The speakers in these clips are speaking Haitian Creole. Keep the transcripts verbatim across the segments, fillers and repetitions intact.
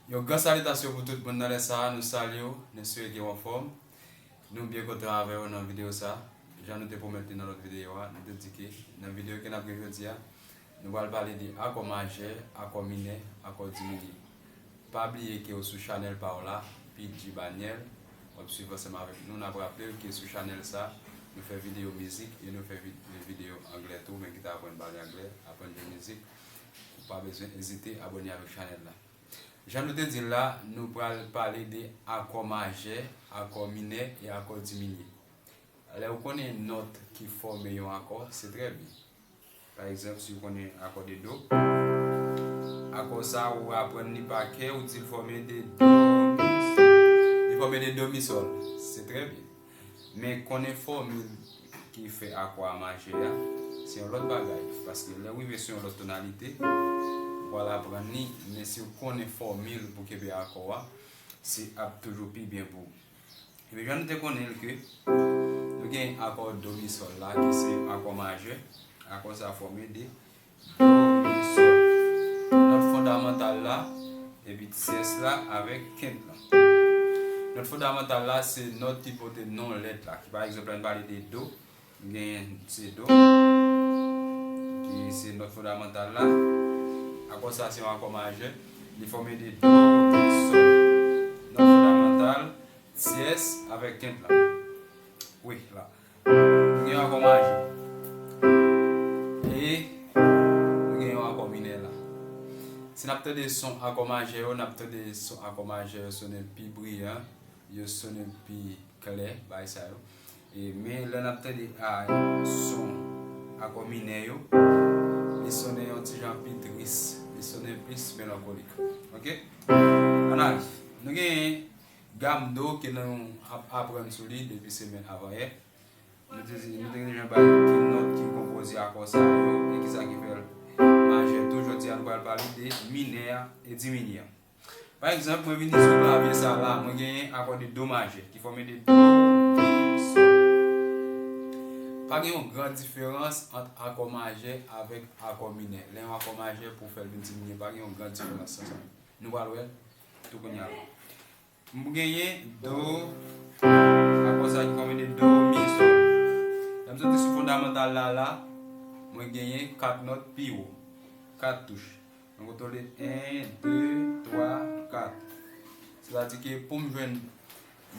Yon gran salitasyon pou tout moun nan lè sa a, nou salye w, nou swete ke w anfòm. Nou byen kontan avè w nan videyo sa a. Jan nou te pwomèt li nan lòt videyo a, nou te di ke nan videyo ke n ap gen jodi a, nou pral pale de akò majè, akò minè, akò diminye. Pa bliye ke w sou chanèl pa w la, P G Banyèl, w ap swiv ansanm avèk nou. N ap raple w ke sou chanèl sa, nou fè videyo mizik e nou fè vi-, videyo anglè tou, men ki ta aprann pale anglè, aprann jwe mizik. Ou pa bezwen ezite abòne avèk chanèl la. Jan nou te di l la, nou pral pale de akò majè, akò minè e akò diminye. Lè ou konnen nòt ki fòme yon akò, se trè byen. Pa egzanp, si ou konnen akò de do, akò sa a ou aprann li pa kè, ou di l fòme de do, mi, li fòme de do, mi, sòl. Se trè byen. Men konnen fòmil ki fè akò a majè a, se yon lòt bagay. Paske lè w rive sou yon lòt tonalite, ou pral aprann li, men si w konnen fòmil pou kenbe akò a, se ap toujou pi byen pou ou. Ebyen, jan nou te konnen l ke nou gen akò do mi sòl la, ki se akò majè. Akò sa fòme de do, mi, sòl. Nòt fondamantal la, epi tyès la avèk kent la. Nòt fondamantal la, se nòt ki pote non lèt la. Ki, pa egzanp, lè n pale de do, nou genyen se do, ki se nòt fondamantal la. Akò sa, se yon akò majè. Li fòme de do, mi, sòl. Nòt fondamantal, tyès avèk kent la. Wi, la. Nou gen akò majè. E nou gen yon akò minè la. Si n ap tande son akò majè yo, n ap tande son akò majè yo sonnen pi briyan, yo sonnen pi klè, bagay sa yo. E, men lè n ap tande a, son akò minè yo, li sonnen yon ti jan pi tris, li sonnen plis melankolik. Oke? Ann ale. Nou gen gam do ke nou ap aprann sou li depi semèn avanyè. Nou te, nou te deja bay ki nòt ki konpoze akò sa yo e kisa ki fè l majè tou. Jodi a, nou pral pale de minè a e diminye a. Pa egzanp, mwen vini sou klavye sa la, mwen genyen akò de do majè ki fòme de do, mi, sòl. Pa gen yon gran diferans ant akò majè avèk akò minè. Lè yon akò majè pou fè l vin diminye, pa gen yon gran diferans. Nou pral wè l tou kounye a la. M genyen do, akò sa ki fòme de do, mi, sòl. Lè m soti sou fondamantal la, la, mwen genyen kat nòt pi wo, kat touch. Mwen kontwole en, de, twa, kat. Sètadi ke pou m jwenn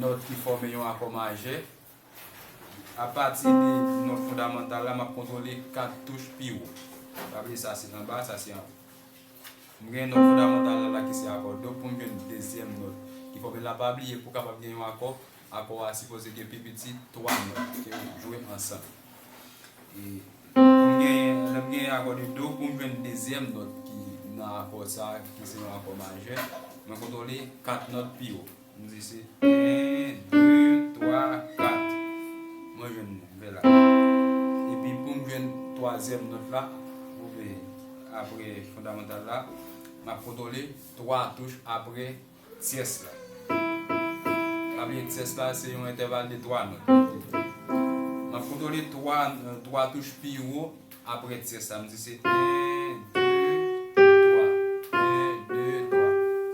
nòt ki fòme yon akò majè, apati de nòt fondamantal la, m ap kontwole kat touch pi wo. Pa bliye sa se anba, sa se anwo. M gen nòt fondamantal la, la ki se akò do. Pou m jwenn dezyèm nòt ki fòme la, pa bliye pou w kapab gen yon akò, akò a sipoze gen pi piti twa nòt ke yo jwe ansanm. E pou m gen, lè m gen akò de do, pou m jwenn dezyèm nòt ki nan akò sa, ki se yon akò majè, mwen kontwole kat nòt pi wo. M di se en, de, twa, kat. Mwen jwenn li, m fè la. Epi pou m jwenn twazyèm nòt la, oubyen apre fondamantal la, m ap kontwole twa touch apre tyès la. Pa bliye tyès la se yon entèval de twa nòt. M ap kontwole twa, twa touch pi wo. Apre tyès la, m di se en, de, twa. En, de, twa.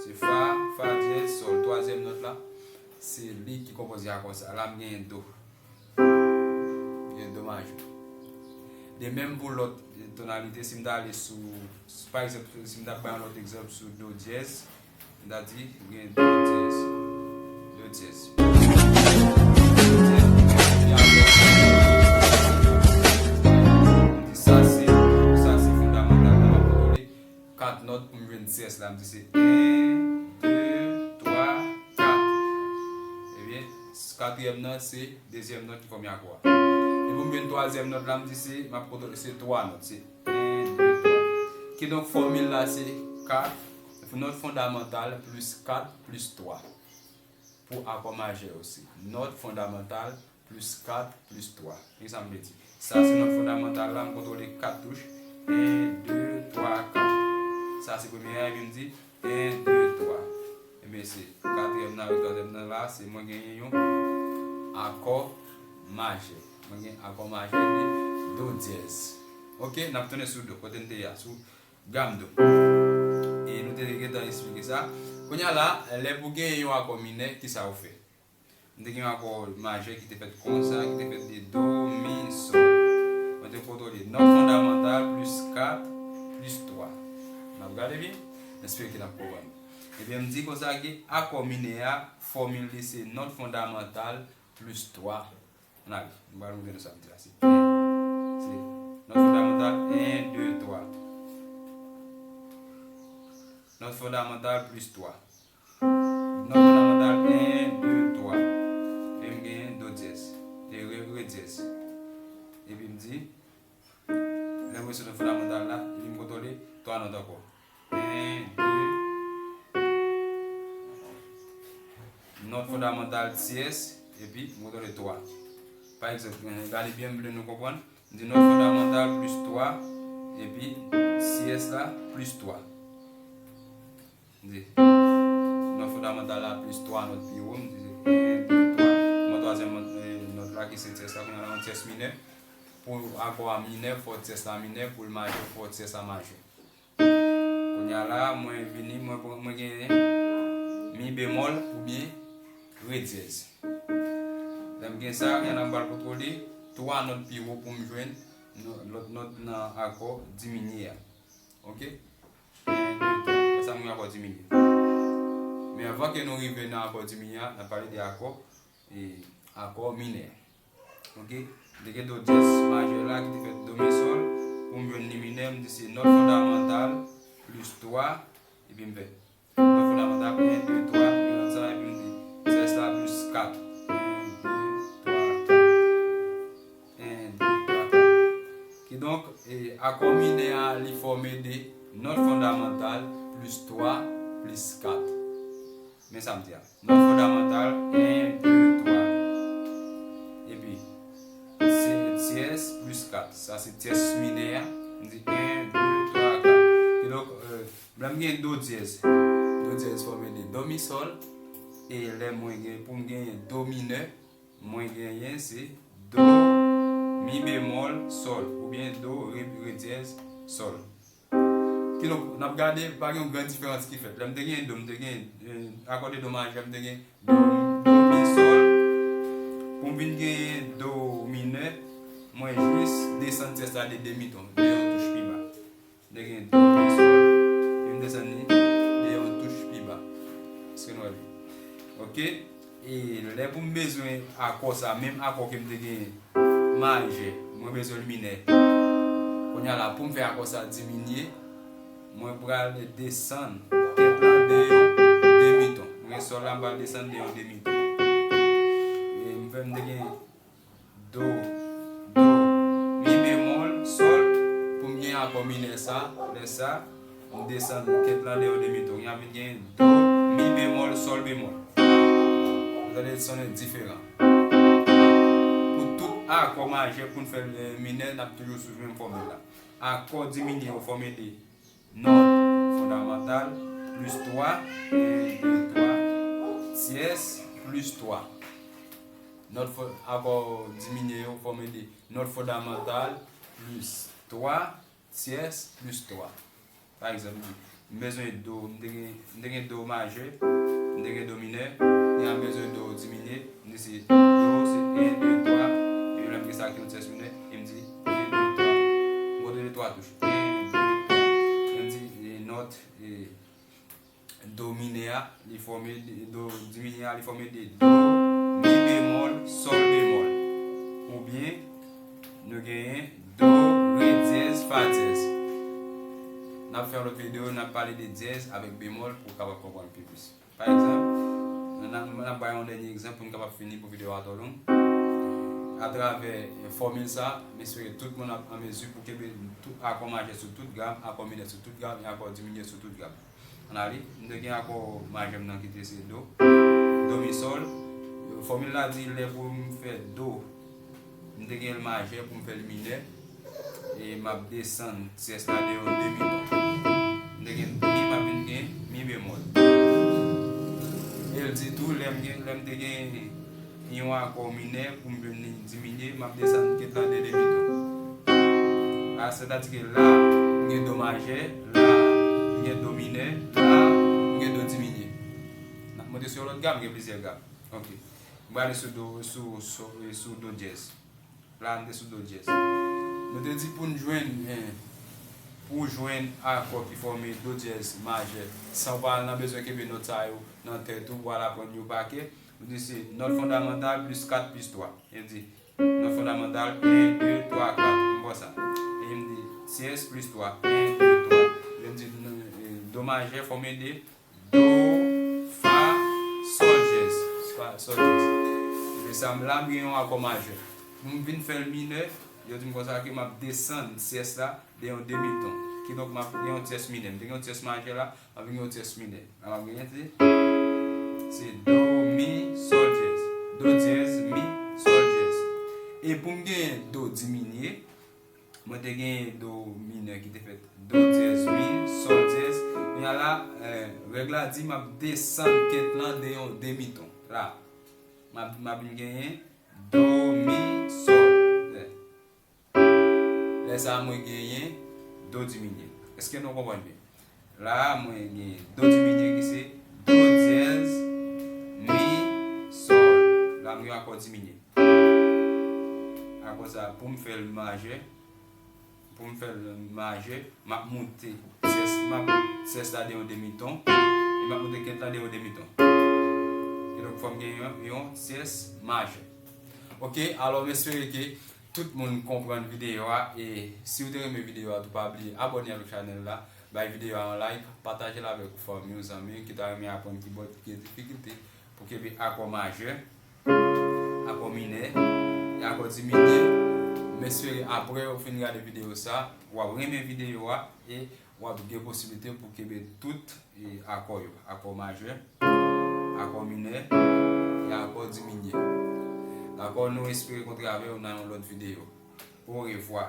Se fa, fa dyèz, sòl. Twazyèm nòt la, se li ki konpoze akò sa. La, m genyen do. Gen do majè. De menm pou lòt tonalite, si m ta ale sou, pa egzanp, si m ta bay yon lòt egzanp sou do dyèz, m ta di, ou gen do dyèz. Do dyèz. Sa se, sa se fondamantal la, m ap kontwole kat nòt pou m jwenn tyès la. M di se en, de, twa, kat. Ebyen, katriyèm nan se dezyèm nòt ki fòme akò a. E pou m jwenn twazyèm nòt la, m di se, m ap kontwole, se twa nòt. Se en, de, twa. Kidonk, fòmil la se kat, nòt fondamantal plis kat plis twa. Pou akò majè yo, se nòt fondamantal plis kat plis twa. Kisa m vle di? Sa se nòt fondamantal la, m kontwole kat touch. En, de, twa, kat. Sa se premye a, epi m di en, de, twa. Ebyen, se katriyèm nan avèk twazyèm nan la, se mwen genyen yon akò majè. Mwen gen akò majè de do dyèz. Oke, n ap tounen sou do, kote n te ye a, sou gam do. E nou te gentan eksplike sa. Kounye a la, lè pou genyen yon akò minè, ki sa ou fè? M te gen yon akò majè ki te fèt konsa, ki te fèt de do, mi, sòl. Mwen te kontwole nòt fondamantal plis kat plis twa. N ap gade byen? M espere ke n ap konprann. Ebyen, m di konsa ke akò minè a, fòmil li se nòt fondamantal plis twa. Ann ale, nou pral ouvri nou sa m di la. Se, se nòt fondamantal, en, de, twa. Nòt fondamantal plis twa. Nòt fondamantal, en, de, twa. Epi m genyen do dyèz. E re, re dyèz. Epi m di, lè m resi nòt fondamantal la, epi m kontwole twa nòt ankò. En, de. Nòt fondamantal, tyès, epi m kontwole twa. Pa egzanp, gade byen, m vle nou konprann. M di nòt fondamantal plis twa, epi tyès la plis twa. M di nòt fondamantal la plis twa nòt pi wo, m di se en, de, twa. Mwen twazyèm nòt, eh, nòt la ki se tyès la, kounye a la yon tyès minè. Pou akò a minè, fò tyès la minè, pou l majè, fò tyès la majè. Kounye a la, mwen vini, mwen pran, mwen genyen mi bemòl oubyen re dyèz. Lè m gen sa, kounye a la m pral kontwole twa nòt pi wo pou m jwenn nò-, lòt nòt nan akò diminye a. Oke? En, de, twa. Lè sa m gen akò diminye. Men anvan ke nou rive nan akò diminye a, n ap pale de akò, e, akò minè. Oke? M te gen do dyèz majè la ki te fèt do mi sòl. Pou m jwenn li minè, m di se nòt fondamantal plis twa, epi m fè nòt fondamantal, en, de, twa, epi nòt sa, epi m di tyès la plis kat. En, de, twa, kat. En, de, twa, kat. Kidonk, e, akò minè a, li fòme de nòt fondamantal plis twa plis kat. Men sa m di a. Nòt fondamantal, en, de, twa. Epi, se tyès plis kat. Sa se tyès minè a. M di en, de, twa, kat. Kidonk, euh, lè m gen do dyèz. Do dyèz fòme de do mi sòl. E lè mwen gen, pou m genyen do minè, mwen genyen se do, mi bemòl, sòl. Oubyen do, re, re dyèz, sòl. Kidonk, n ap gade, pa gen yon gran diferans ki fèt. Lè m te gen do, m te gen, eh, akò de do majè, m te gen do, do mi sòl. Pou m vin genyen do minè, mwen jis desann tyès la de demi ton, de yon touch pi ba. M te gen do mi sòl, epi m desann li de yon touch pi ba. Èske nou wè byen? Oke? E lè pou m bezwen akò sa, menm akò ke m te gen majè, mwen bezwen l minè. Kounye a la, pou m fè akò sa diminye, mwen pral desann kèt la de yon demi ton. Mwen gen sòl la, m pral desann de yon demi ton. E m fè, m te gen do, do, mi bemòl, sòl, pou m gen akò minè sa, lè sa, m desann kèt la de yon demi ton. Kounye a m vin gen do, mi bemòl, sòl bemòl. Ou tande, sonnen diferan. Pou tout akò majè, pou n fè l, eh, minè, n ap toujou swiv menm fòmil la. Akò diminye yo fòme de nòt fondamantal plis twa, en, de, twa, tyès plis twa. Nòt fo-, akò diminye yo fòme de nòt fondamantal plis twa, tyès plis twa. Pa egzanp, m bezwen do, m te gen, m te gen do majè, m te gen do minè, kounye a m bezwen do diminye, m di se do, se en, de, twa, epi lè m gen sa ki yon tyès minè, e m di en, de, twa. M kontwole twa touch. En, de, twa. E m di, e, nòt, e, do minè a, li fòme de, do diminye a, li fòme de do, mi bemòl, sòl bemòl. Oubyen, nou genyen do, re dyèz, fa dyèz. N ap fè yon lòt videyo, n ap pale de dyèz avèk bemòl pou w kapab konprann pi plis. Pa egzanp, n ap, n ap bay yon dènye egzanp pou n kapab fini pou videyo a twò long. Atravè, eh, fòmil sa, m espere tout moun ap an mezi pou kenbe tout akò majè sou tout gam, akò minè sou tout gam, e akò diminye sou tout gam. Ann ale, m te gen akò majè m nan ki te se do, do mi sòl. Fòmil la di lè pou m fè do, m te gen l majè pou m fè l minè. E m ap desann tyès la de yon demi ton. M te gen mi, m ap vin gen mi bemòl. E l di tou, lè m gen, lè m te gen yon akò minè pou m jwenn li diminye, m ap desann kèt la de demi ton. A, sètadi ke la, m gen do majè, la, m gen do minè, la, m gen do diminye. N ap monte sou yon lòt gam, gen plizyè gam. Ok. M prale sou do, sou, sou, sou do dyèz. La, m te sou do dyèz. Nou te di pou n jwenn, eh, pou w jwenn akò ki fòme do dyèz majè, san w pa al nan bezwen kenbe nòt sa yo nan tèt ou, pou w al aprann yo pa kè, nou di se nòt fondamantal plis kat plis twa. E di, nòt fondamantal, en, de, twa, kat. M pran sa. E m di, tyès plis twa, en, de, twa. E m di, eh, do majè fòme de do, fa, sòl dyèz. Fa, sòl dyèz. Epi sa, m la, m gen yon akò majè. Pou m vin fè l minè, yo di m konsa ke m ap desann tyès la de yon demi ton. Kidonk, m ap gen yon tyès minè. M te gen yon tyès majè la, m ap gen yon tyès minè. La, m ap genyen, se, se do, mi, sòl dyèz. Do dyèz, mi, sòl dyèz. E pou m genyen do diminye, mwen te genyen do minè ki te fèt do dyèz, mi, sòl dyèz. Kounye a la, eh, règ la di m ap desann kèt lan de yon demi ton. La, m ap, m ap vin genyen do, mi, sòl. Eh. Lè sa a, mwen genyen do diminye. Èske nou konprann byen? La a, mwen genyen do diminye ki se do dyèz, mi, sòl. La, mwen gen akò diminye. Akò sa a, pou m fè l majè, pou m fè l majè, m ap moute tyès, m ap tyès la de yon demi ton, e m ap moute kèt la de yon demi ton. Kidonk, fò m gen yon, yon tyès majè. Ok, alò, m espere ke tout moun konprann videyo a, e si w te renmen videyo a tou, pa bliye abòne avèk chanèl la, bay videyo a yon like, pataje l avèk fanmi w, zanmi w ki ta renmen aprann kibòd, ki gen difikilte pou kenbe akò majè, akò minè, e akò diminye. M espere apre w fin gade videyo sa, w ap renmen videyo a e w ap gen posiblite pou kenbe tout, e, akò yo, akò majè, akò minè, e akò diminye. Dakò, nou espere kontre avè w nan yon lòt videyo. Orevwa.